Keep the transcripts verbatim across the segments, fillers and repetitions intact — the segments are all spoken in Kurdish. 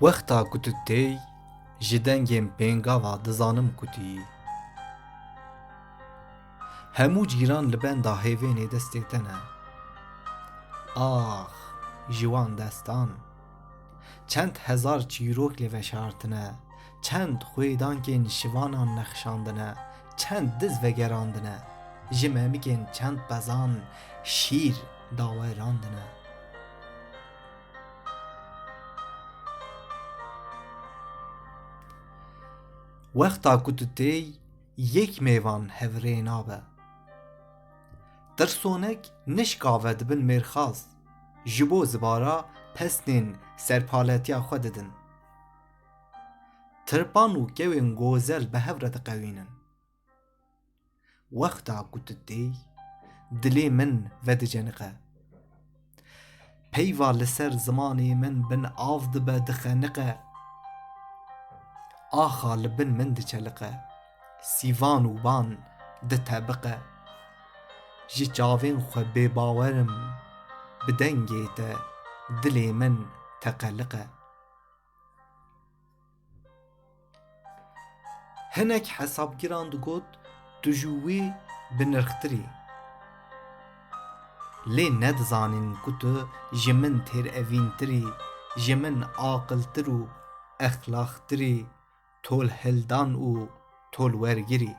Wexta ku tu têy, ji dengên pêngava dizanim ku tu yî. Hemû cîran li benda hêvênê destê te ne. Ax, ji wan destan. Çend hezar çîrok lê veşartine, çend xwêdankên şivanan nexşandine, çend diz vegerandine, ji memikên çend pezan şîr dawerandine. Wexta ku tu têy, yek mêvan hevrê nabe. Tirsonek nişkave di bin mêrxas, ji bo zibara pesnên serpaletiya xwe didin. Tirpan û kewên gozel bi hev re diqewînin. Wexta ku tu têy, dilê min vediceniqe. Peyva li ser zimanê min bin av dibe, dixeniqe. Axa li bin min diçeliqe. Sîvan û ban ditebiqe. Ji çavên xwe bêbawer im, bi dengê te dilê min teqeliqe. Hinek hesabgiran digot, tu ji wî bi nirxtir î. Lê nedizanîn ku tu ji min têrevîntir î, ji min aqiltir û exlaqtir î, tolhildan û tolwergir î.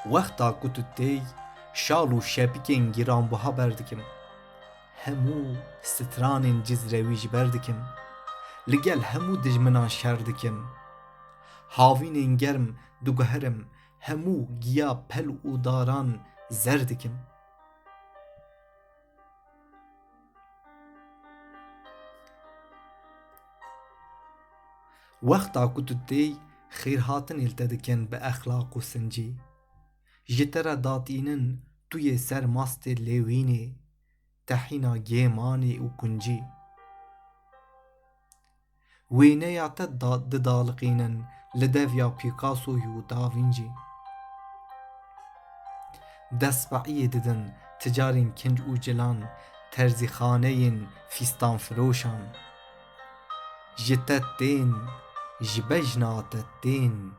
Wexta ku tu têy, şal û şepikên giranbuha berdikim. Hemû stranên cizrewî ji ber dikim. Li gel hemû dijminan şer dikim. Havînên germ diguherim, hemû giya pel û daran zer dikim. Wexta ku tu têy, xêrhatinê li te dikin bi exlaq û sincî. Ji te re datînin tu yê ser mastê lêwînê, tehîna gêmanê û kuncî. Wêneya te da-, didaliqînin li devya Picassoyî û Da Vinci. Destbehiyê didin ticarên kinc û cilan, terzîxaneyên fîstanfiroşan. Ji te tên, ji bejna te tên,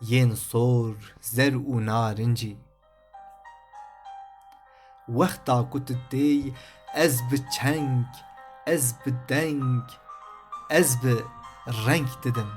yên sor, zer û narincî. Wexta ku tu têy, ez bi çeng, ez bi deng, ez bi reng didim.